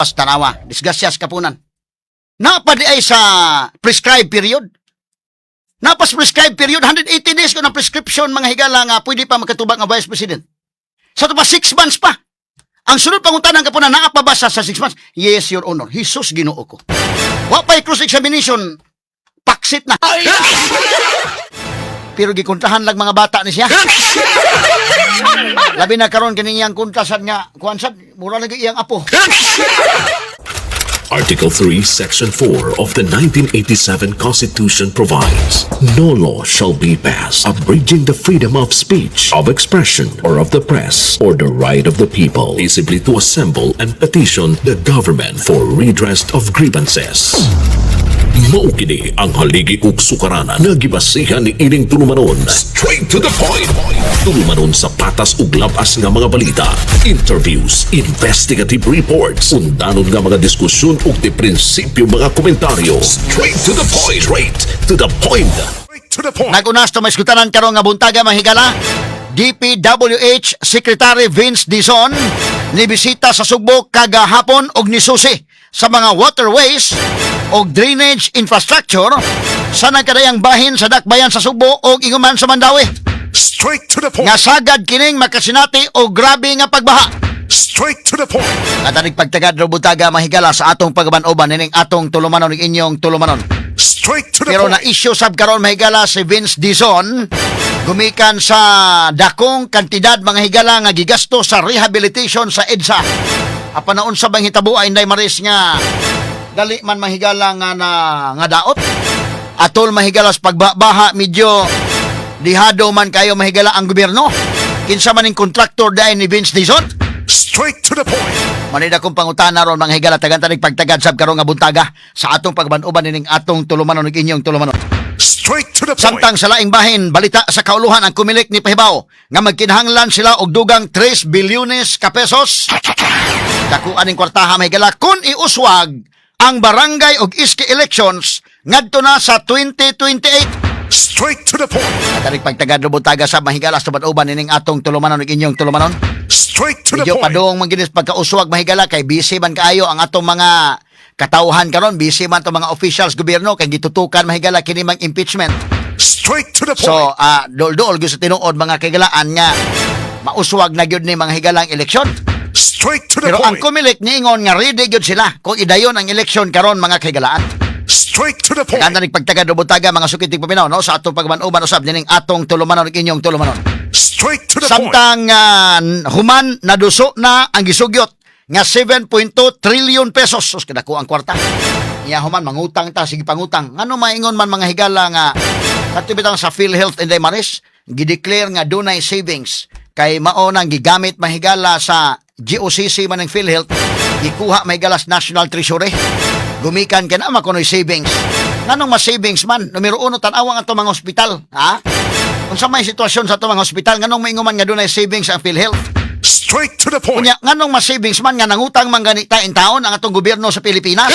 Pas tanawa, disgrasya sa kapunan. Naa pa diay sa prescribed period. Naa pa sa prescribed period, 180 days ko ng prescription, mga higala, nga pwede pa makatubang ang Vice President. Sa ato pa, 6 months pa. Ang sunod pangutana ng kapunan, naa pa ba sa 6 months? Yes, Your Honor. Jesus, Ginoo ko. Wa pa'y cross-examination. Paksit na. Pero gikuntahan lang mga bata ni siya. Labi na karon kining iyang kuntasan nga kuan sad, mura lagi iyang apo. Article 3, Section 4 of the 1987 Constitution provides, "No law shall be passed abridging the freedom of speech, of expression, or of the press, or the right of the people peaceably to assemble and petition the government for redress of grievances." Mao kini ang haligi ug sukaranan nga gibasihan ni ining tulumanon. Straight to the point. Tulumanon sa patas ug labas nga mga balita, interviews, investigative reports, undanon nga mga diskusyon ug di prinsipyo mga komentaryo. Straight to the point. Straight to the point. To the point. Nagunas to may iskutanan karon nga buntaga, mahigala. DPWH Secretary Vince Dizon nibisita sa Sugbo kagahapon og nisusi sa mga waterways og drainage infrastructure sa nagkadayang bahin sa dakbayan sa Sugbo og inguman sa Mandaue. Straight to the point. Nga sagad kining makasinati og grabe nga pagbaha. Straight to the point. Katanig pagtagad robutaga, mahigala, sa atong pagban-uban nining atong tulumanon ug inyong tulumanon. Straight to the Pero point. na-issue sab karon, mahigala, si Vince Dizon gumikan sa dakong kantidad, mga higala, nga gigasto sa rehabilitation sa EDSA. Apan naunsa bang hitabo ay, Inday Maris, nga dali man, mahigala, nga na nga daot? Atol, mahigala, sa pagbabaha, medyo dihado man kayo, mahigala, ang gobyerno. Kinsa man ning kontraktor dahil ni Vince Dizon? Straight to the point. Manida kong pangutana ron, mga higala, tagantanig pagtagad sab karong nga buntaga sa atong pagban-uban nining atong tulumanon ug inyong tulumanon. Straight to the point. Samtang sa laing bahin, balita sa kauluhan, ang Comelec ni pahibaw nga magkinahanglan sila og dugang 3 bilyones ka pesos. Dako aning kwartaha, mahigala, kun iuswag ang barangay og SK elections ngadto na sa 2028. Straight to the point. Katarik pagtagad buntaga sa mahigala sa uban nining atong tulumanon ug inyong tulumanon. Straight to the Medyo point. padung man ginis pagkauswag, mahigala, kay busy man kaayo ang atong mga katawhan karon, busy man tong mga officials gobyerno kay gitutukan, mahigala, kini mang impeachment. Straight to the point. So, duol-duol gyud sa tinuod, mga kahigalaan, nga mauswag na gyud ni mga higalang eleksyon. Straight to the Pero ang point. Comelec niingon nga ready gyud sila kung idayon ang eleksyon karon, mga kahigalaan. Straight to the point. Ganda ning pagtagad buntaga, mga sukiting paminaw, no, sa atong pagban-uban usab nining atong tulumanon ug inyong tulumanon. Straight to the point. Samtang human naduso na ang gisugyot nga 7.2 trillion pesos. Sus, kadako ang kwarta. Iya human mangutang ta, sige pangutang. Ngano maingon man, mga higala, nga kadto bitang sa PhilHealth, Inday Maris, gideclare nga dunay savings kay mao nang gigamit, mahigala, sa GOCC man ng PhilHealth, gikuha, mahigala, sa National Treasury. Gumikan kay na makunoy savings. Nganong mas savings man? Numero uno, tan-awa ang atong mga ospital, ha? Unsa may sitwasyon sa atong mga ospital, nganong maingon man nga dunay savings ang PhilHealth? Straight to the point. Unya, nganong mas savings man nga nangutang man ganita in taon ang atong gobyerno sa Pilipinas?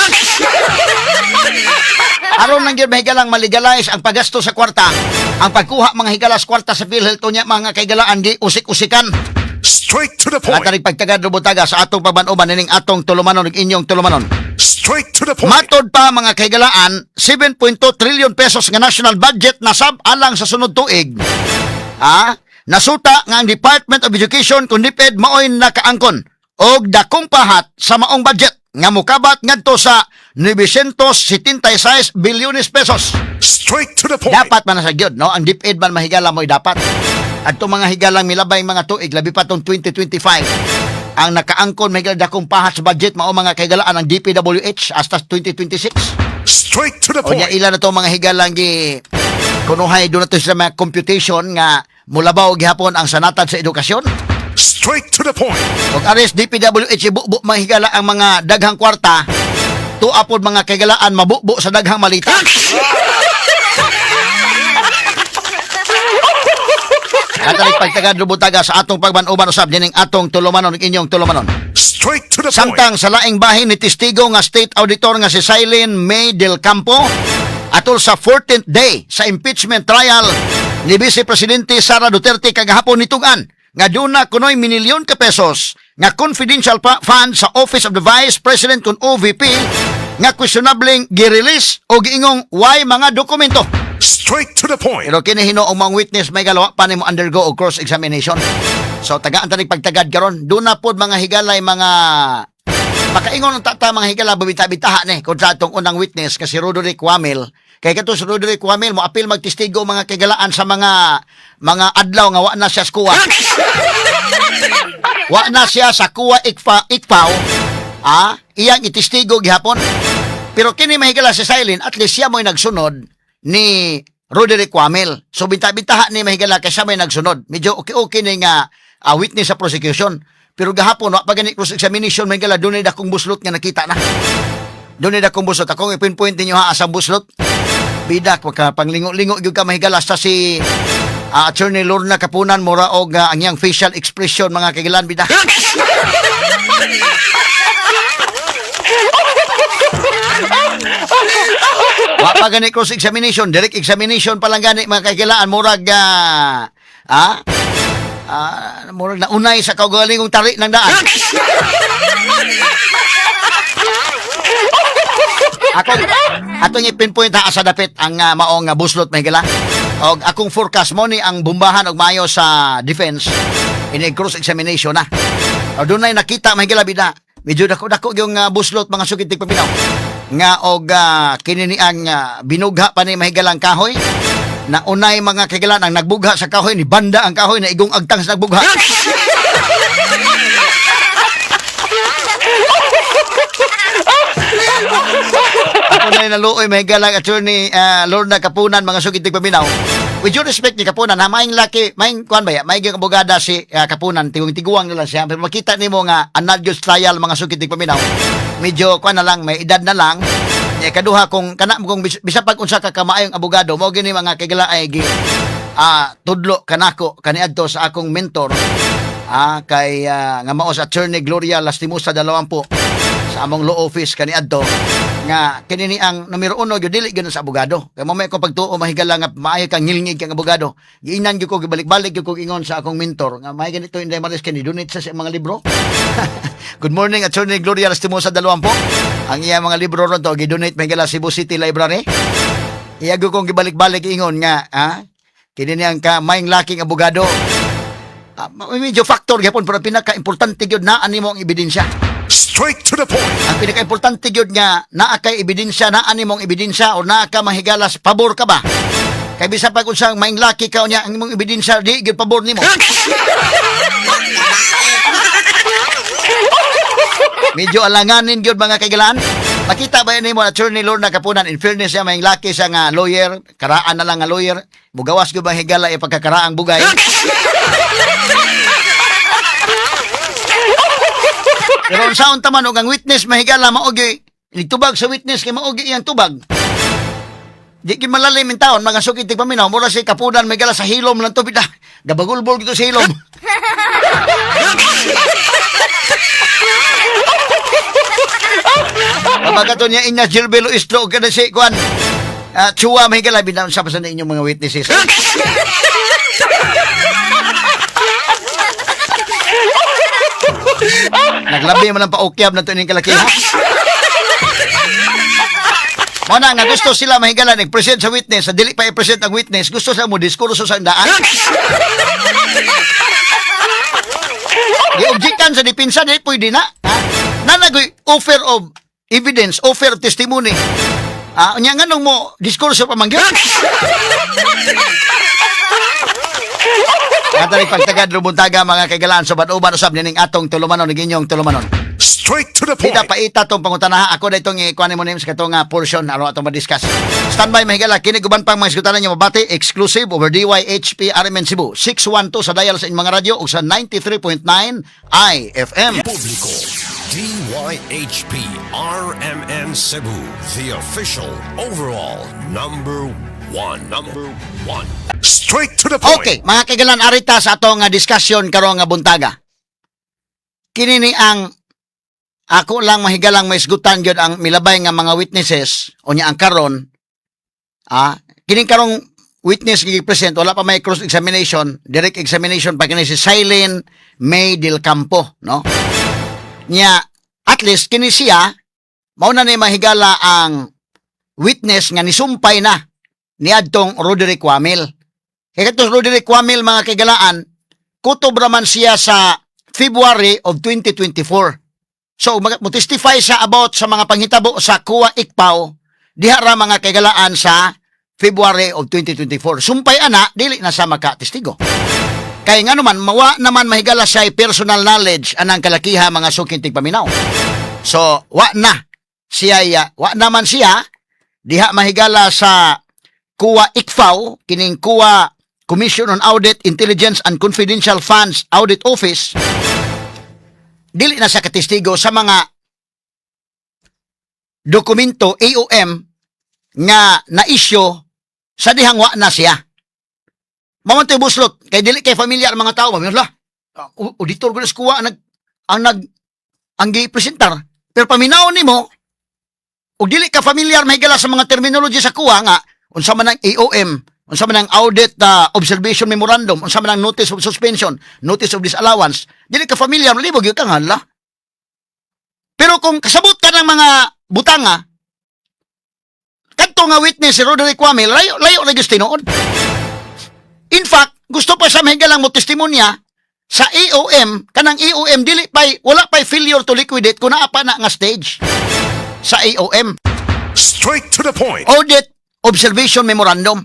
Aron lang gyud, mahigalang, malegalize ang paggasto sa kwarta, ang pagkuha, mga higala, sa kwarta sa PhilHealth, unya, mga kahigalaan, di usik-usikan. Straight to the point. Katarig pagtagad buntaga sa atong pagban-uban nining atong tulumanon ug inyong tulumanon. Straight to the point. Matod pa, mga kahigalaan, 7.2 trillion pesos nga national budget na sab alang sa sunod tuig. Ha? Nasuta nga ang Department of Education kun DepEd maoy nakaangkon og dakong pahat sa maong budget nga mukabat ngadto sa 976 bilyones pesos. Straight to the point. Dapat man na sa gyud, no? Ang DepEd man, mahigala, mo'y dapat. Adto mga higalang milabay mga tuig, labi pa tong 2025. Ang nakaangkon, mahigala, dakong pahat sa budget mao, mga kahigalaan, ang DPWH hasta 2026. Straight to the O nya point. ila na to, mga higalang, gi kunuhay doon na to sila mga computation nga mulabaw gihapon ang sanatad sa edukasyon. Straight to the point. Og ares DPWH ibubo, mga higala, ang mga daghang kwarta, tuwa pod, mga kahigalaan, mabubo sa daghang malita. Katarik pagtagad buntaga sa atong pagban-uban usab dining atong tulumanon ug inyong tulumanon. Straight to the point. Samtang sa laing bahin, ni testigo nga state auditor nga si Silene May del Campo atol sa 14th day sa impeachment trial ni Vice Presidente Sara Duterte kagahapon, nitugan nga duna kunoy minilyon ka pesos. nga confidential pa fund sa Office of the Vice President kung OVP nga questionableng gi-release o giingong way mga dokumento. Straight to the point. Pero kini hinuong mga witness may galawa pa nimo undergo og cross examination. So tagaan ta pagtagad karon. Doon na pod, mga higalay, mga makaingon ang tata, mga higala, bita-bitaha ni kontra atong unang witness kasi Roderick Wamil. Kay kato si Roderick Wamil mo apil magtestigo, mga kagalaan, sa mga adlaw nga wa na siya sa kuwa. Wa na siya sa kuwa ikfa ikpaw. Ah, iyang itestigo gihapon. Pero kini, mahigala, si Silent, at least siya mo'y nagsunod ni Roderick Wamil. So binta-bintaha ni, mahigala, kay siya mo'y nagsunod. Medyo okay-okay ni nga witness sa prosecution. Pero gahapon, wa pa gani cross examination, mahigala, dunay dakong buslot nga nakita na. Dunay dakong buslot. Akong ipinpoint ninyo ha, asang buslot. Bidak, wag panglingo-lingo gyud ka, mahigala, sa si Attorney Lorna Kapunan, mura og ang iyang facial expression, mga kagilan, bidak. Wa pa gani cross examination, direct examination pa lang gani, mga kagilaan, murag murag naunay sa kaugalingong tari ng daan. Ako atong i-pinpoint ha sa dapit ang maong buslot, may gala. Og akong forecast mo ni ang bumbahan og maayo sa defense ini cross examination na. O dunay nakita, may gala, bida. Medyo dako-dako yung buslot, mga sukit tigpaminaw. Nga og kini ni ang binugha pa ni mahigalang kahoy. Na unay, mga kagalan, ang nagbugha sa kahoy ni banda ang kahoy na igong agtang sa nagbugha. Ako na naluoy, may galang, Attorney Lorna Kapunan, mga sugid paminaw. With due respect ni Kapunan, ha, maing laki, maing kuan ba ya, maing abogada si Kapunan, tiguang tiguang na lang siya. Pero makita nimo nga anadyo trial, mga sugid paminaw. Medyo kuan na lang, may edad na lang. Eh, kaduha kung kana kung bisa pag unsa ka kamaayong abogado, mao gini, mga kigala, ay gi tudlo kanako kaniadto sa akong mentor kay nga mao sa Attorney Gloria Lastimosa Dalawampo sa among law office kaniadto nga kini ni ang numero uno gyud, dili gyud sa abogado kay mo may ko pagtuo, mahigala, nga maayo kang ngilngig kang abogado. Giinan gyud ko, gibalik-balik gyud ko ingon sa akong mentor nga may ganito Inday Maris kini donate sa mga libro. Good morning, Attorney Gloria Lastimosa Dalawampo. Ang iya mga libro ron to gidonate, mahigala, Cebu City Library. Iya gyud kong gibalik-balik ingon nga kini ni ang ka maing laking abogado. Medyo factor gyapon, pero pinaka-importante gyud naa nimo ang ebidensya. Straight to the point. Ang pinaka-importante gyud nga naa kay ebidensya, naa nimong ebidensya o naa ka mahigalas pabor ka ba? Kay bisa pag unsang maing laki ka unya ang imong ebidensya di gyud pabor nimo. Medyo alanganin gyud, mga kaigalaan. Makita ba nimo, Attorney Lorna Kapunan, in fairness siya, maing laki siya nga lawyer, karaan na lang nga lawyer, mugawas gyud bang higala e pagkakaraang bugay. Pero unsaon ta man og ang witness, mahigala, mao gyud nagtubag sa witness kay mao gyud iyang tubag. Di gyud malalim in taon, mga sukit paminaw, mura si Kapunan, may gala, sa hilom lang to bida. Gabagulbol gito sa hilom. Babaga to niya Inyas Gilbelo Istro kada si kuan. Chua, may gala, binaon sa pa sa inyong mga witnesses. Naglabi man ang paukyab na to ining kalakihan. Mo na nga gusto sila, mahigala, nag-present sa witness, sa dili pa i-present ang witness, gusto sila mo diskurso sa daan. Gi-objectan sa depensa, di pwede na. Ha? Nanagoy offer of evidence, offer of testimony. Unya nganong mo diskurso pa man gyud? Katalik pagtagad rubuntaga, mga kaigalaan, sa uban usab nining atong tulumanon ug inyong tulumanon. Straight to the point. Kita paita tong pangutana. Ako na itong ikuan mo sa katong portion aron atong ma-discuss. Standby, mahigala, kini guban pang mga isgutanan niyo mabati exclusive over DYHP RMN Cebu 612 sa dial sa inyong mga radyo ug sa 93.9 IFM. Publiko, DYHP RMN Cebu, the official overall number one. Number one. Straight to the point. Okay, mga kaigalan, arita sa atong discussion karong nga buntaga. Kini ni ang ako lang, mahigalang, maisgutan gyud ang milabay nga mga witnesses unya ang karon kining karong witness nga present, wala pa may cross examination, direct examination pa kini si Silene May del Campo, no? Nya at least kini siya mao na ni mahigala ang witness nga nisumpay na niadtong Roderick Wamil. Kay katong Roderick Wamil, mga kaigalaan, kutob raman siya sa February of 2024. So, mo testify siya about sa mga panghitabo sa COA ICFAO, diha ra, mga kaigalaan, sa February of 2024. Sumpay ana, dili na sa makatestigo. Kay nga naman, mawa naman mahigala siya personal knowledge anang kalakiha, mga suking tigpaminaw. So, wa na siya, wa naman siya diha mahigala sa COA ICFAO, kining COA Commission on Audit, Intelligence and Confidential Funds Audit Office, dili na sa katestigo sa mga dokumento AOM nga na-issue sa dihang wa na siya. Mao man buslot, kay dili kay familiar ang mga tao, mamila. Auditor ko na sa COA ang gi-presentar. Pero paminaw nimo, ug dili ka familiar mahigala sa mga terminology sa COA nga unsa man ang AOM, unsa man ang Audit Observation Memorandum, unsa man ang Notice of Suspension, Notice of Disallowance, dili ka familiar, malibog gyud ka nga hala. Pero kung kasabot ka ng mga butanga, kadto nga witness si Roderick Wamil, layo layo ra gyud tinuod. In fact, gusto pa sa mahigalang mo testimonya sa AOM, kanang AOM dili pay wala pay failure to liquidate kung naa pa na nga stage sa AOM. Straight to the point. Audit Observation Memorandum.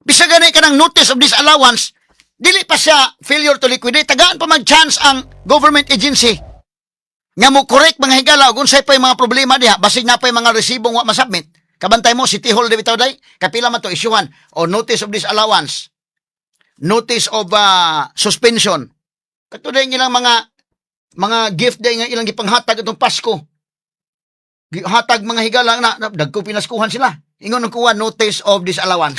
Bisag gani kanang notice of disallowance, dili pa siya failure to liquidate. Tagaan pa mag-chance ang government agency nga mo correct, mga higala, ug unsay pa yung mga problema diha, basig na pa yung mga resibong wa masubmit. Kabantay mo, City Hall, bitaw day, kapila man to isyuhan o notice of disallowance, notice of suspension. Kato day ilang mga gift day nga ilang gipanghatag itong Pasko. Hatag, mga higala, na dagko pinaskuhan sila. Ingon ang kuha, notice of disallowance.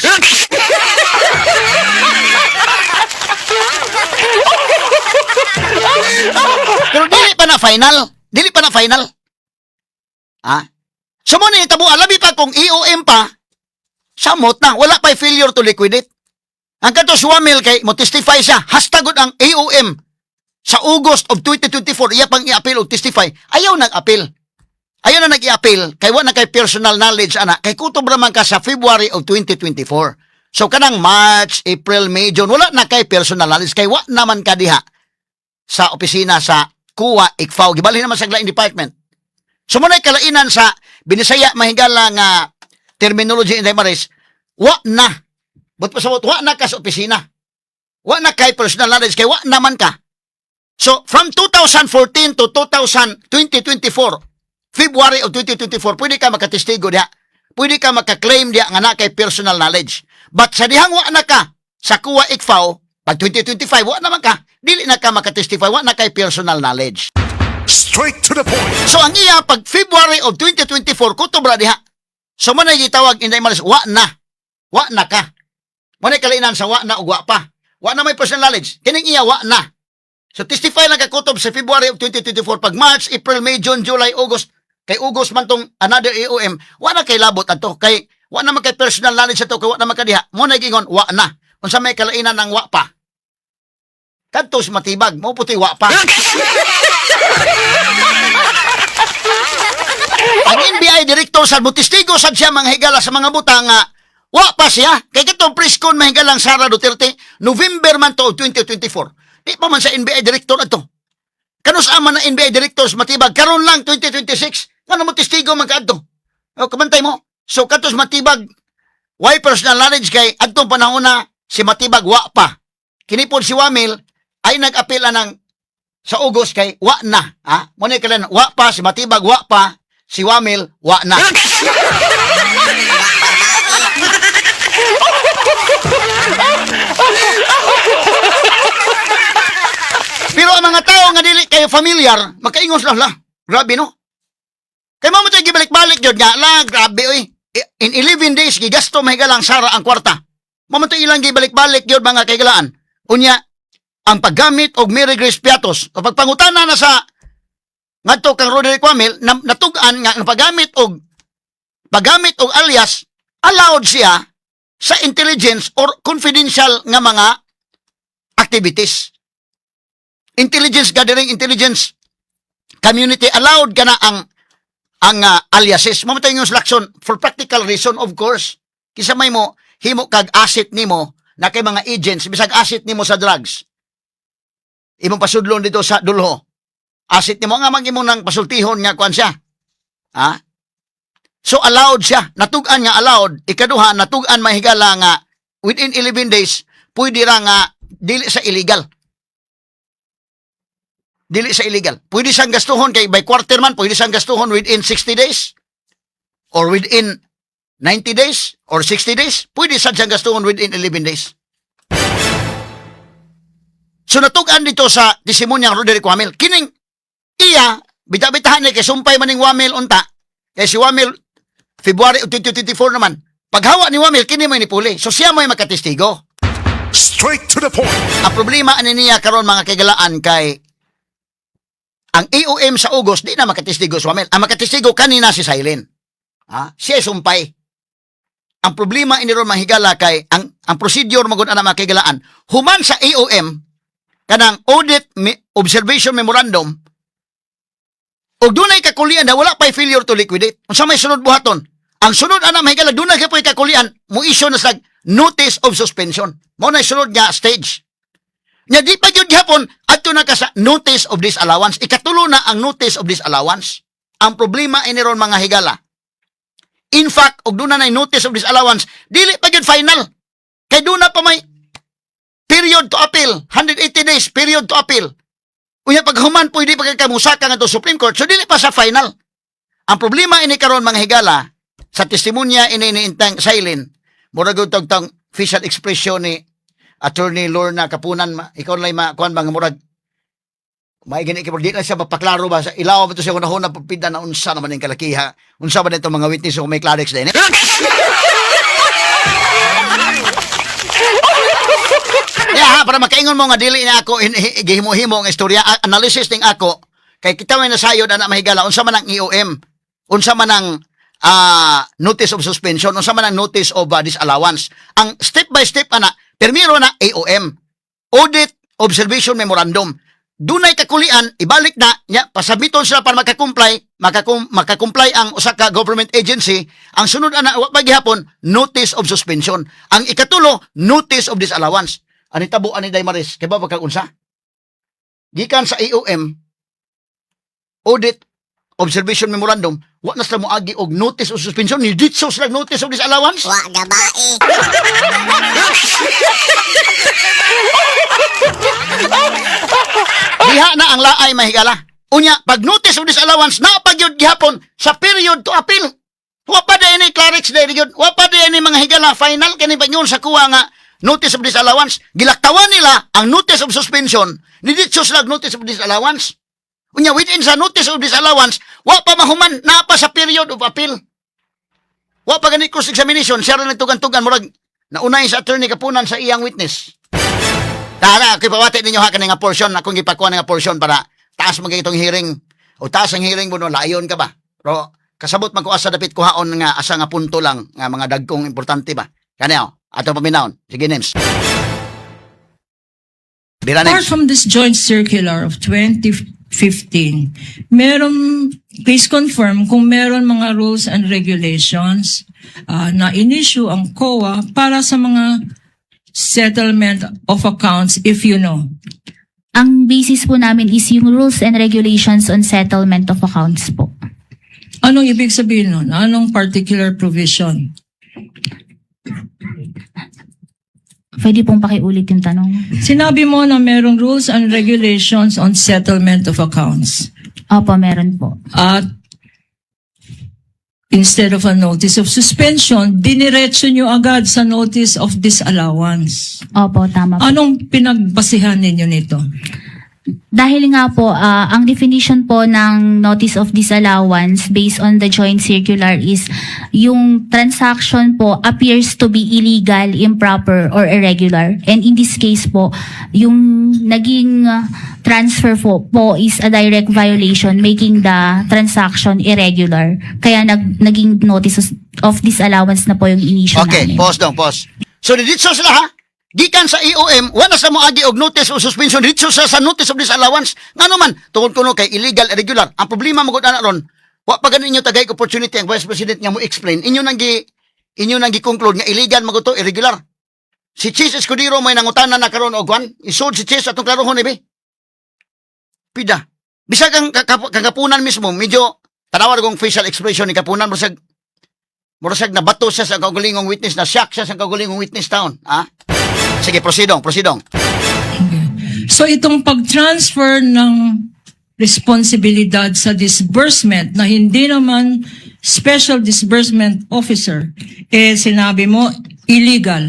Pero dili pa na final. Dili pa na final. Ha? So mo ni tabo, labi pa kung AOM pa, samot na, wala pa failure to liquidate. Ang kato si Wamil kay mo testify siya, hastagod ang AOM sa August of 2024, iya pang i-appeal og testify. Ayaw nag-appeal. Ayaw na nag-i-appeal kay wa na kay personal knowledge ana, kay kutob ra man ka sa February of 2024. So kanang March, April, May, June, wala na kay personal knowledge kay wa naman ka diha sa opisina sa COA ICFAO. Gibalhin naman sa laing department. So mo kalainan sa Binisaya, mahigala, nga terminology, Inday Maris, wa na. But pasabot, wa na ka sa opisina. Wa na kay personal knowledge kay wa naman ka. So from 2014 to 2000, 2024, February of 2024, pwede ka makatestigo diha. Pwede ka maka-claim diha nga na kay personal knowledge. But sa dihang wa na ka sa COA ICFAO, pag 2025, wa naman ka, dili na ka makatestify, wa na kay personal knowledge. Straight to the point. So ang iya pag February of 2024, kutob ra diha. So mo na gitawag, Inday Maris, wa na. Wa na ka. Mo na kalainan sa wa na ug wa pa. Wa na may personal knowledge. Kining iya wa na. So testify lang ka kutob sa February of 2024, pag March, April, May, June, July, August, kay August man tong another AOM, wa na kay labot ato kay wa na man kay personal knowledge ato kay wa na man ka diha. Mo na gingon wa na. Unsa may kalainan ng wa pa? Kadto si Matibag, mo puti wa pa. Ang NBI director sa motestigo sad siya, mga higala, sa mga butang nga wa pa siya. Kay katong press con, mahigalang Sara Duterte, November man to of 2024. Di pa man sa NBI director ato. Kanus man na NBI director sa Matibag karon lang 2026 ngano mo testigo man kaadto? O kabantay mo. So katos Matibag, why personal knowledge kay adtong panahon na si Matibag wa pa. Kini pod si Wamil ay nag-appeal anang sa August kay wa na, ha? Mo ni kailan wa pa si Matibag, wa pa si Wamil, wa na. Pero ang mga tao nga dili kayo familiar, makaingon sila, "La, grabe no." Kay mo tayo gibalik-balik yun nga, la, grabe oy. In 11 days, gigasto mahigalang Sara ang kwarta. Mao man ilang gibalik-balik yun, mga kaigalaan. Unya, ang paggamit og Mary Grace Piatos, o pagpangutana na sa ngadto kang Roderick Wamil, na, natug-an nga ang paggamit og alias allowed siya. sa intelligence or confidential nga mga activities. Intelligence gathering, intelligence community, allowed ka na ang aliases. Mao yung Lacson for practical reason, of course. Kisa may mo himo kag asset nimo na kay mga agents, bisag asset nimo sa drugs. Imong pasudlon dito sa dulho. Asset nimo nga mang imo nang pasultihon nga kuan siya. Ha? So allowed siya. Natug-an nga allowed. Ikaduha, natug-an, mahigala, nga within 11 days, pwede ra nga dili sa illegal. Dili sa illegal. Pwede siyang gastuhon kay by quarter man, pwede siyang gastuhon within 60 days or within 90 days or 60 days. Pwede sad siyang gastuhon within 11 days. So natug-an dito sa testimonya ng Roderick Wamil. Kining iya, bita-bitahan ni kay sumpay maning Wamil unta. Kay si Wamil, February 2024 naman. Paghawa ni Wamil, kini may nipuli. So siya may makatestigo. Straight to the point. Ang problema ani niya karon, mga kaigalaan, kay ang AOM sa August, di na makatestigo si Wamil. Ang makatestigo kanina si Silent. Ha? Siya ay sumpay. Ang problema ini ron, mahigala, kay ang procedure magud ana, mga kaigalaan, human sa AOM, kanang audit observation memorandum, og dunay kakulian na wala pa'y failure to liquidate. Unsa may sunod buhaton? Ang sunod ana, mahigala, dunay kay kakulian, mo issue na sa notice of suspension. Mao na sunod nga stage. Nya di pa gyud gihapon adto na ka sa notice of disallowance. Ikatulo na ang notice of disallowance. Ang problema ini ron, mga higala. In fact, og duna na notice of disallowance, dili pa gyud final. Kay duna pa may period to appeal, 180 days period to appeal. Unya paghuman pwede pa kay kamusaka ngadto Supreme Court, so dili pa sa final. Ang problema ini karon, mga higala, sa testimonya ini ni Intang Silent, murag og tag facial expression ni Attorney Lorna Kapunan, ikaw lang ma kuan ba nga murag may gani kay di lang siya mapaklaro ba sa ilaw ba to siya unahon na pida na unsa naman ning kalakiha, unsa ba nito mga witness kung may Clarex din. Yeah, ha, para makaingon mo nga dili na ako gihimo-himo ang istorya, analysis ning ako kay kita may nasayod ana, mahigala, unsa man ang EOM, unsa man ang notice of suspension, unsa man ang notice of disallowance. Ang step by step ana, primero na AOM, Audit Observation Memorandum. Dunay kakulian, ibalik na nya, pasubmiton sila para makakomply ang usa ka government agency. Ang sunod ana, wa pa gihapon notice of suspension. Ang ikatulo, notice of disallowance. Ani tabo ani Daymaris, kay ba kag unsa? Gikan sa AOM, Audit Observation Memorandum, wa na sila moagi og notice of suspension, ni ditso sila notice of disallowance. Wa gabae. Diha na ang laay, mahigala. Unya, pag notice of disallowance, napagyod gihapon sa period to appeal. Wa pa ni Clarix dahil yun. Wa pa ni, mga higala, final kani pa yun sa kuha nga notice of disallowance. Gilaktawan nila ang notice of suspension, ni ditso sila notice of disallowance. Unya, within sa notice of disallowance, wa pa mahuman, naa pa sa period of appeal. Wa pa gani cross examination, siya rin nagtugan-tugan, murag, naunay sa Attorney Kapunan sa iyang witness. Tara, ako'y pawati ninyo ha kani nga portion, akong gipakuha nga portion para taas man kay itong hearing. O taas ang hearing mo no, layon ka ba? Pero kasabot man ko asa dapit kuhaon nga asa nga punto lang nga mga dagkong importante ba. Kani oh, ato paminawon. Sige, Nems. Bira, Apart Nems. from this joint circular of 2015, meron, please confirm kung meron mga rules and regulations na in-issue ang COA para sa mga settlement of accounts, if you know. Ang basis po namin is yung rules and regulations on settlement of accounts po. Anong ibig sabihin nun? Anong particular provision? Pwede pong pakiulit yung tanong? Sinabi mo na merong rules and regulations on settlement of accounts. Opo, meron po. At instead of a notice of suspension, diniretso nyo agad sa notice of disallowance. Opo, tama po. Anong pinagbasihan ninyo nito? Dahil nga po, ang definition po ng notice of disallowance based on the joint circular is yung transaction po appears to be illegal, improper, or irregular. And in this case po, yung naging transfer po is a direct violation, making the transaction irregular. Kaya naging notice of of disallowance na po yung in-issue Okay, namin. Pause dong, pause. So didto sila ha. Gikan sa EOM, wala sa moagi og notice of suspension, didto sa notice of disallowance. Ngano man, tungod kuno kay illegal, irregular. Ang problema mo gud ana ron, wa pa ganin inyo tagay opportunity ang Vice President nga mo explain. Inyo nang gi-conclude nga illegal man gud to, irregular. Si Chiz Escudero may nangutana na karon og kwan, isod si Chiz atong klarohon eh, be. Pida. Bisag ang kagapunan mismo, medyo tanawar kong facial expression ni Kapunan, murasag nabato siya sa kaugalingong witness, na shock siya sa kaugalingong witness taon. Ha? Sige, proceedong, proceedong. Okay. So itong pag-transfer ng responsibilidad sa disbursement na hindi naman special disbursement officer, eh sinabi mo, illegal.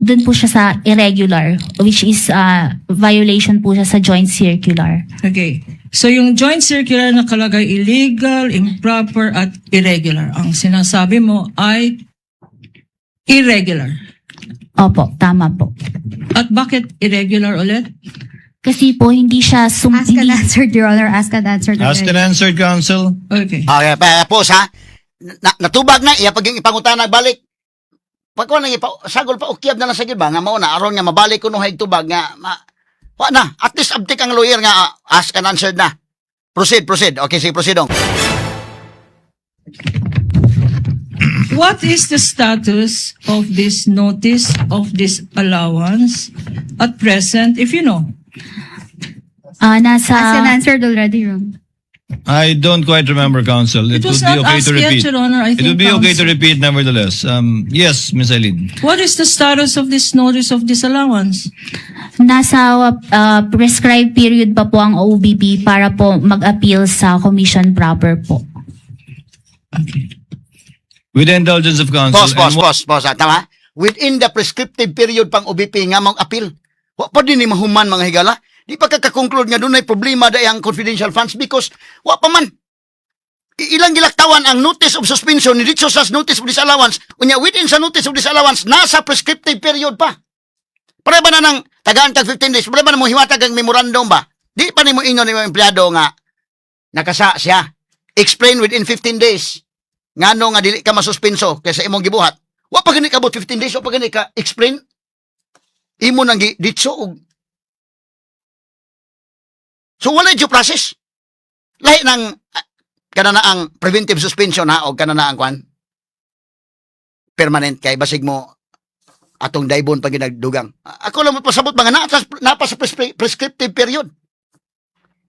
Doon po siya sa irregular, which is violation po siya sa joint circular. Okay. So yung joint circular nakalagay illegal, improper, at irregular. Ang sinasabi mo ay irregular. Opo, tama po. At bakit irregular ulit? Kasi po hindi siya Ask and hindi, answered, Your Honor. Ask and answered. Asked and answered, counsel. Okay. Okay, pa, pause ha. Natubag na, iya pag yung ipangutana balik. Pagkuha nang ipa, sagol pa ukyab na lang sa ba nga mao na aron nga mabalik ko no tubag nga wa na, at least abtik ang lawyer nga ask and answered na. Proceed, proceed. Okay, sige, proceed dong. What is the status of this notice of disallowance at present, if you know? Nasa Asked and answered already, Your Honor. I don't quite remember, counsel. It It was would be not okay asked to yet, repeat. Your Honor. I It would think be okay to counsel- repeat, nevertheless. Yes, Ms. Eileen. What is the status of this notice of disallowance? Nasa prescribed period pa po ang OVP para po mag-appeal sa commission proper po. Okay. With the indulgence of counsel. Pause, pause, and pause, pause. Ah, tama? Within the prescriptive period pang OVP nga mong appeal. Wa pa din ni mahuman, mga higala. Di pa kaka-conclude nga dunay problema dai ang confidential funds because wa pa man. Ilang gilaktawan ang notice of suspension ni dito sa notice of disallowance. Unya within sa notice of disallowance nasa prescriptive period pa. Pare ba na nang tagaan tag 15 days? Pare ba na mo hiwatag ang memorandum ba? Di pa nimo ingon ni empleyado nga nakasa siya. Explain within 15 days. Ngano nga dili ka masuspenso kaysa imong gibuhat. Wa pa gani kabot 15 days, wa pa gani ka explain. Imo nang gi ditso og. So wala due process. Lahi nang kana na ang preventive suspension ha og kana na ang kwan permanent kay basig mo atong daybon pag ginagdugang. Ako lang pasabot mga napa sa prescriptive period.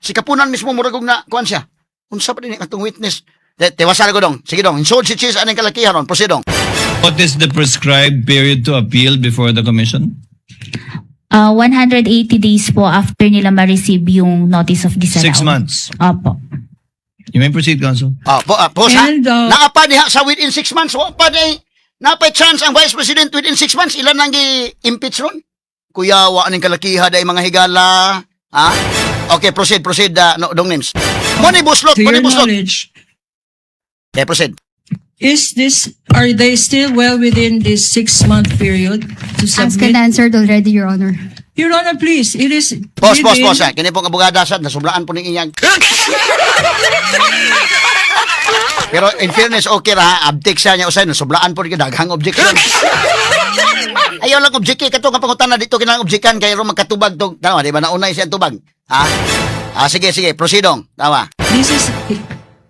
Si Kapunan mismo murag og na kuan siya. Unsa pa din atong witness? Tiwasal ko dong. Sige dong. Insult si Chiz aning kalakihan ron. Proceed dong. What is the prescribed period to appeal before the commission? 180 days po after nila ma-receive yung notice of disallowance. 6 months. Opo. You may proceed, counsel. Ah, po, sa, And, naa pa diha sa within 6 months. Wa pa di napay chance ang Vice President within 6 months. Ilan nang gi-impeach ron? Kuya, wa aning kalakiha dai mga higala. Ha? Okay, proceed, proceed, no, dong names. Money buslot, To money your buslot. knowledge, Okay, proceed. Are they still well within this 6-month period to Asked and submit? answered already, Your Honor. Your Honor, please, it is Pause, pause, within- pause. Ha. Kini pong abogada sa nasublaan po ning iyang. Pero in fairness, okay ra, ha. Abtik siya niya usay, nasublaan po niya daghang objection. Ayaw lang object kato nga pangutana dito kinahanglan objekan kay ro magkatubag to. Tama, di ba naunay siya ang tubag? Ha? Ah, sige, sige, proceedong. Tama. This is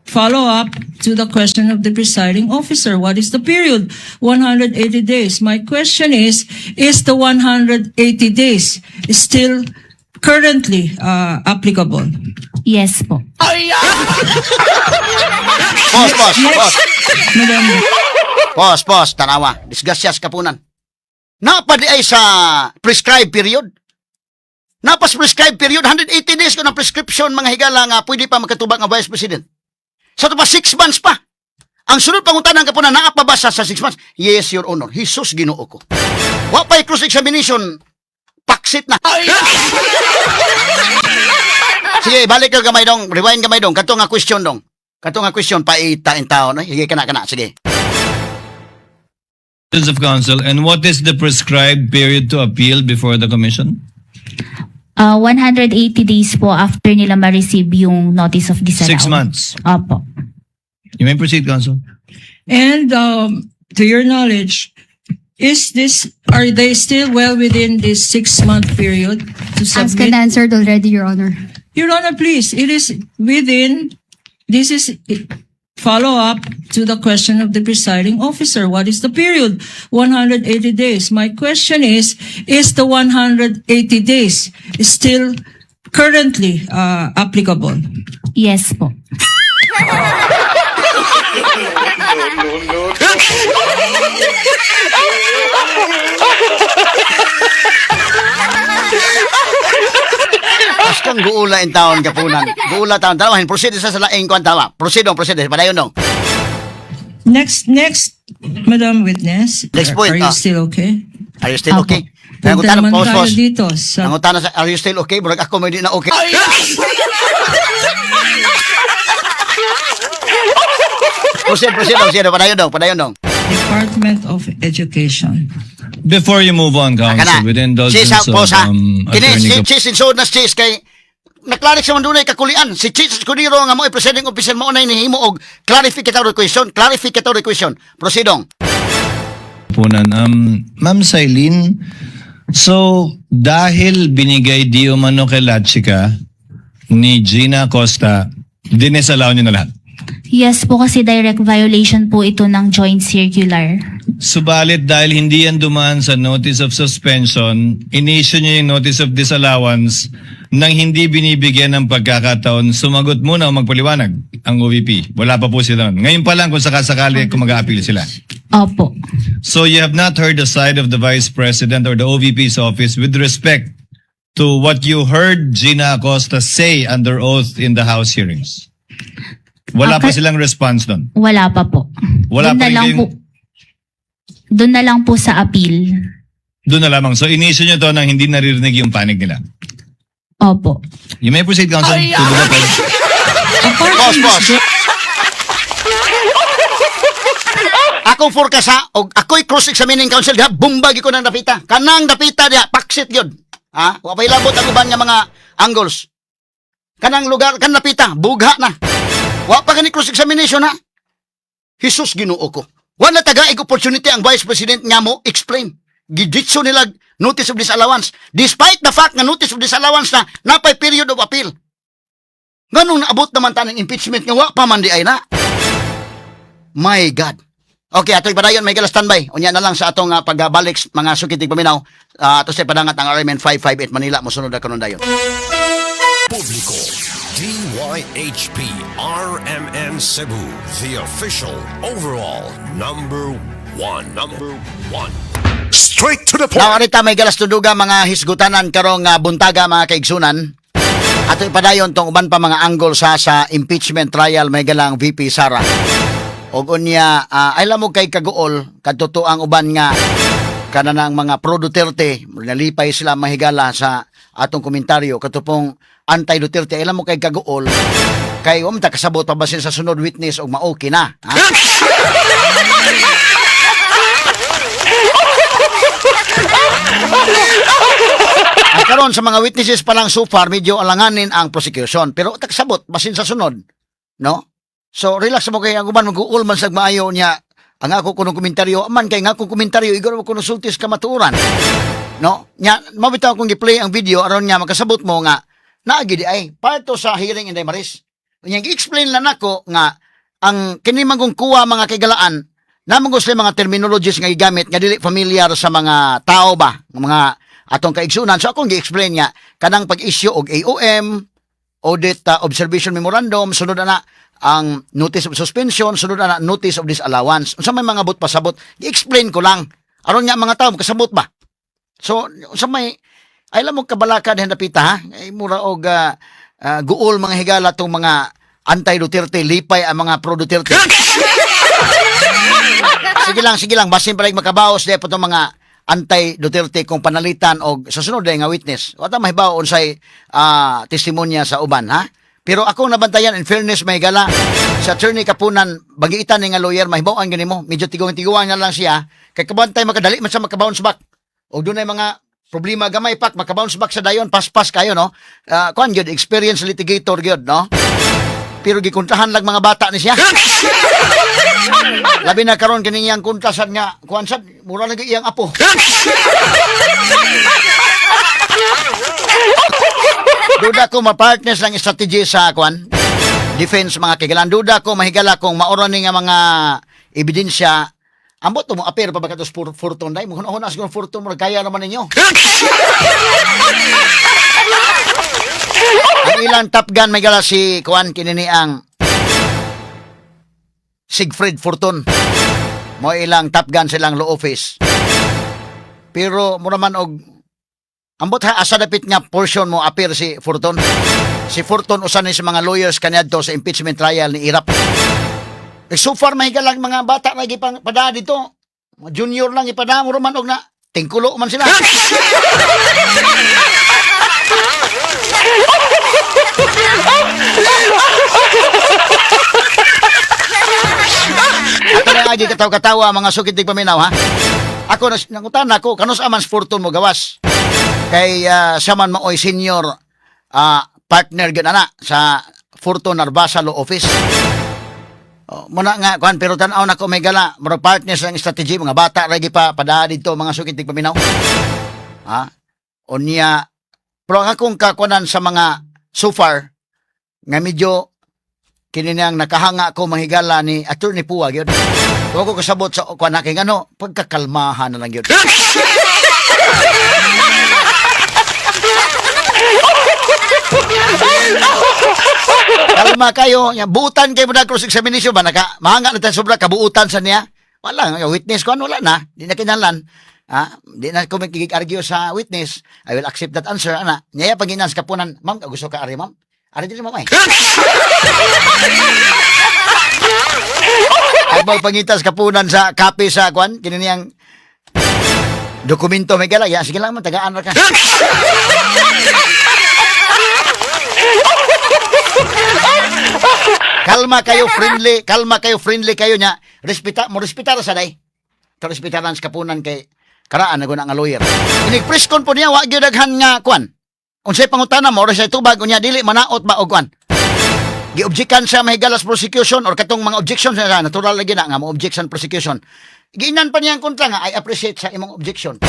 follow-up to the question of the presiding officer. What is the period? 180 days. My question is the 180 days still currently applicable? Yes po. Pause, pause, pause. Madam, Pause, pause. Tanawa. Disgrasyas Kapunan. Napadi ay sa prescribed period. Napas prescribed period, 180 days ko ng prescription mga higala nga pwede pa makatubag ang Vice President. Sa ito pa, 6 months pa. Ang sunod pangutana ng Kapunan, naa pa ba sa 6 months? Yes, Your Honor. Jesus, Ginoo ko. Wa pa'y cross-examination. Paksit na. Sige, balik ka gamay dong. Rewind gamay dong. Kato nga question dong. Kato nga question, paita tao. No? Sige, kana, kana. Sige. Of counsel, and what is the prescribed period to appeal before the commission? 180 days po after nila ma-receive yung notice of disallowance. 6 months. Opo. You may proceed, counsel. And to your knowledge, is this are they still well within this 6-month period to Asked submit? and answered already, Your Honor. Your Honor, please, it is within, this is follow up to the question of the presiding officer. What is the period? 180 days. My question is the 180 days still currently applicable? Yes po. Pas kang guula in taon kapunan. Guula taon. Tama, proceed sa laing kwan tama. Proceed dong, proceed. Padayon dong. Next, next, Madam Witness. Next point, Are you ah. still okay? Are you still Opo. okay? Punta Nangutana, naman pause, tayo pause. dito sa Nangutana sa, are you still okay? Murag ako, may di na okay. Proceed, proceed dong. Proceed, padayon dong, padayon dong. Department of Education. Before you move on, Kana. counsel, with indulgence Cheese, ha, of pause, ha. Kini, Attorney si Cheese, insuod na si Cheese kay naklarik sa man dunay kakulian. Si Cheese Escudero nga mo presiding officer mo na nihimo og clarificatory question, clarificatory question. Proceedong. Kapunan. Ma'am Sailin, so dahil binigay di umano kay Lachica ni Gina Acosta, dinisallow niyo na lahat. Yes po, kasi direct violation po ito ng joint circular. Subalit dahil hindi yan dumaan sa notice of suspension, inisyu niyo yung notice of disallowance nang hindi binibigyan ng pagkakataon, sumagot muna o magpaliwanag ang OVP. Wala pa po sila nun. Ngayon pa lang kung sakasakali kung mag-a-appeal sila. Opo. So you have not heard the side of the Vice President or the OVP's office with respect to what you heard Gina Acosta say under oath in the House hearings. Wala pa silang response doon. Wala pa po. Wala Doon pa na rin lang kayong- po. Doon na lang po sa appeal. Doon na lamang. So inisyu nyo to nang hindi naririnig yung panig nila. Opo. You may proceed, counsel. To the record. Apart Pause, from this pause. Akong forecast ha, og ako'y cross-examining counsel diha, bumbag ko ng dapita. Kanang dapita diha, paksit yun. Ha? Wa pa'y labot ang uban nga mga angles. Kanang lugar, kanang dapita, bugha na. Wa pa gani cross-examination ha. Jesus Ginoo ko. Wala tagaig opportunity ang Vice President nga mo explain. Giditso nila notice of disallowance. Despite the fact nga notice of disallowance na napay period of appeal. Nganong naabot naman ta ng impeachment nga wa pa man di ay na. My God. Okay, atoy padayon may gala standby. Unya na lang sa atong pagbalik mga sukitig paminaw. Ato sa padangat ang RMN 558 Manila mosunod na kanon dayon. Publiko, DYHP RMN Cebu, the official overall number one. Number one. Straight to the point. Now, arita may galas tunduga mga hisgutanan karong buntaga mga kaigsunan. Ato ipadayon tong uban pa mga angle sa impeachment trial may galang VP Sara. Og unya ay mo kay kaguol kadto ang uban nga kananang mga pro Duterte nalipay sila mahigala sa atong komentaryo katupong anti Duterte ay mo kay kaguol kay wa man ta kasabot pa basin sa sunod witness og maoki na ha? Ang karon sa mga witnesses pa lang so far medyo alanganin ang prosecution pero tagsabot basin sa sunod, no? So relax mo kay ang uban mag-uul man sa maayo niya ang ako kunong komentaryo man kay nga akong komentaryo igor mo kuno sultis ka matuoran, no? Nya mabitaw akong gi-play ang video aron nga makasabot mo nga naagi di ay part to sa hearing Inday Maris. Nya gi-explain lang nako nga ang kini manggong kuha mga kaigalaan namang gusto mga terminologies nga gigamit nga dili familiar sa mga tao ba, nga mga atong kaigsunan. So akong gi-explain nga kanang pag-issue og AOM, audit observation memorandum, sunod na ang notice of suspension, sunod na notice of disallowance. Unsa may mga but pasabot, gi-explain ko lang aron nga mga tao makasabot ba. So unsa may ay alam mo kabalaka dihan dapita ha. Ay mura og guol mga higala tong mga anti Duterte, lipay ang mga pro Duterte. Sige lang, sige lang, basin pa rin makabaos di pa tong mga anti Duterte kung panalitan og sa sunod nga witness. Wa ta mahibaw unsay testimonya sa uban ha. Pero ako nabantayan in fairness may gala sa attorney Kapunan bagiitan ni nga lawyer mahibaw-an gani mo medyo tiguang-tiguan na lang siya kay kabantay makadali man siya makabounce back. Og dunay mga problema gamay pak makabounce back sa dayon paspas kayo, no. Kuan gyud experience litigator gyud, no. Pero gikontrahan lang mga bata ni siya. Labi na karon kini iyang kontra sad nga kuan sad, mura lagi iyang apo. Duda ko ma-partners lang strategy sa kuan defense, mga kaigalan. Duda ko mahigala kung maura ni nga mga ebidensya. Ambot mo appear pa ba katos Fortun dai mo hunahuna siguro Fortun mo kaya naman ninyo. Ang ilang top gun may gala si kuan kini ni ang Siegfried Fortun. Mo ilang top gun silang law office. Pero mura man og ambot ha asa dapit nga portion mo appear si Fortun. Si Fortun usa ni sa mga lawyers kaniadto sa impeachment trial ni Erap. Eh, so far may galang mga bata na gipang pada dito. Mga junior lang ipada mo man og na tingkulo man sila. Ato na agi katawa-katawa, mga sukit paminaw ha. Ako nas nangutan ako kanus aman sa Fortun mo gawas. Kay siya man maoy senior partner gyud ana sa Fortun Narvasa Law Office. Oh, muna nga kuan pero tan-aw nako may gala murag partners ang strategy, mga bata ra pa padaa dito, mga sukit paminaw. Ha? Unya pero ang akong kakuanan sa mga so far nga medyo kini nang nakahanga ko manghigala ni Attorney Pua gyud. Wa ko kasabot sa kuan kay ngano pagkakalmahan na lang gyud. Kalma kayo, ya, buutan kayo mo na cross examination ba naka mahanga na tayo sobra kabuutan sa niya. Wala nga witness kuan wala na, di na kinahanglan. Ah, di na ko magkikig-argue sa witness. I will accept that answer ana. Niya paginan sa kapunan, ma'am, gusto ka ari ma'am? Ari dili ma'am ay. Ay mo pangitas kapunan sa kape sa kuan kini niyang dokumento may gala. Ya, sige lang man tagaan ra ka. Kalma kayo, friendly, kalma kayo, friendly kayo nya. Respeta mo respetar sa day. To respetaran sa kapunan kay karaan na guna nga lawyer. Inig press con po niya wa gyud daghan nga kuan. Unsay pangutana mo ora sa tubag unya dili manaot ba og kuan. Giobjekan siya mahigalas prosecution or katong mga objections na natural lagi na nga mo objection prosecution. Giinan pa niya ang kontra nga I appreciate sa imong objection.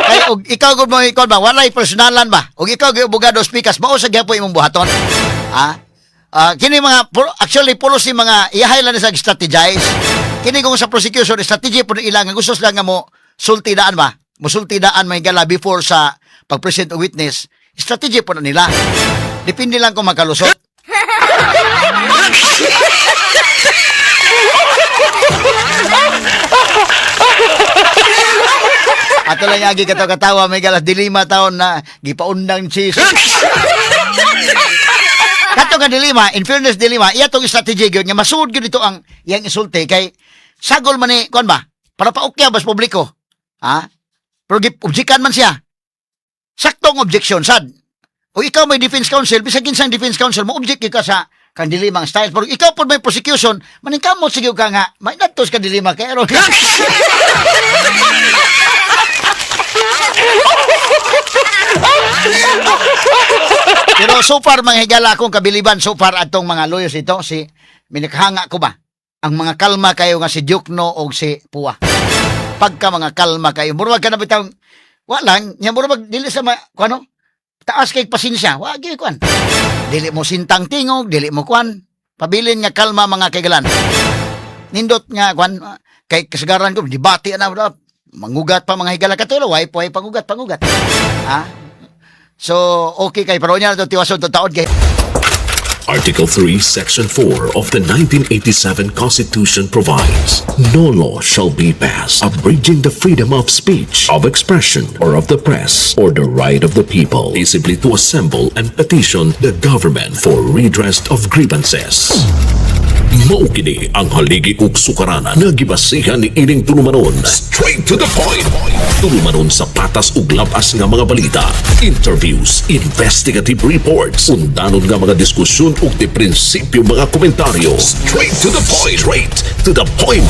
Kay og ikaw gud mo ikaw ba walay personalan ba? Og ikaw gyud abogado speakers mao sa gyapon imong buhaton. Ha? Ah, kini mga actually pulos ni mga iyahay lang sa strategize. Kini kung sa prosecution strategy po nila nga gusto sila nga mo sulti daan ba? Musulti daan may gala before sa pag-present og witness. Strategy po na nila. Depende lang kung makalusot. Ato lang agi katawa-katawa may galas dilima taon na gipaundang cheese. Kato nga dilima, in fairness dilima, iya tong strategy gyud nga masuod gyud ito ang iyang insulte kay sagol man ni kuan ba? Para paukya bas publiko. Ha? Pero objekan man siya. Saktong objection sad. O ikaw may defense counsel, bisag kinsang defense counsel mo object gyud ka sa kang dilimang style. Pero ikaw pod may prosecution, maningkamot sige ka nga, may natos ka dilima kay aron. Pero so far mga higala akong kabiliban so far atong mga lawyers ito si minakahanga ko ba ang mga kalma kayo nga si Diokno o si Pua. Pagka mga kalma kayo, murag ka na bitang wa lang, nya murag dili sa ma, kuano taas kay pasensya, wa gyud kuan. Dili mo sintang tingog, dili mo kuan. Pabilin nga kalma mga kaigalan. Nindot nga kuan kay kasagaran ko debate na mangugat pa mga higala katulo, way po ay pangugat pangugat. Ha? So, okay kay pero niya na to tiwason to taod kay Article 3, Section 4 of the 1987 Constitution provides no law shall be passed abridging the freedom of speech, of expression, or of the press, or the right of the people peaceably to assemble and petition the government for redress of grievances. Mao kini ang haligi ug sukaranan nga gibasihan ni ining tulumanon. Straight to the point. Tulumanon sa patas ug labas nga mga balita, interviews, investigative reports, undanon nga mga diskusyon ug di prinsipyo mga komentaryo. Straight to the point. Straight to the point.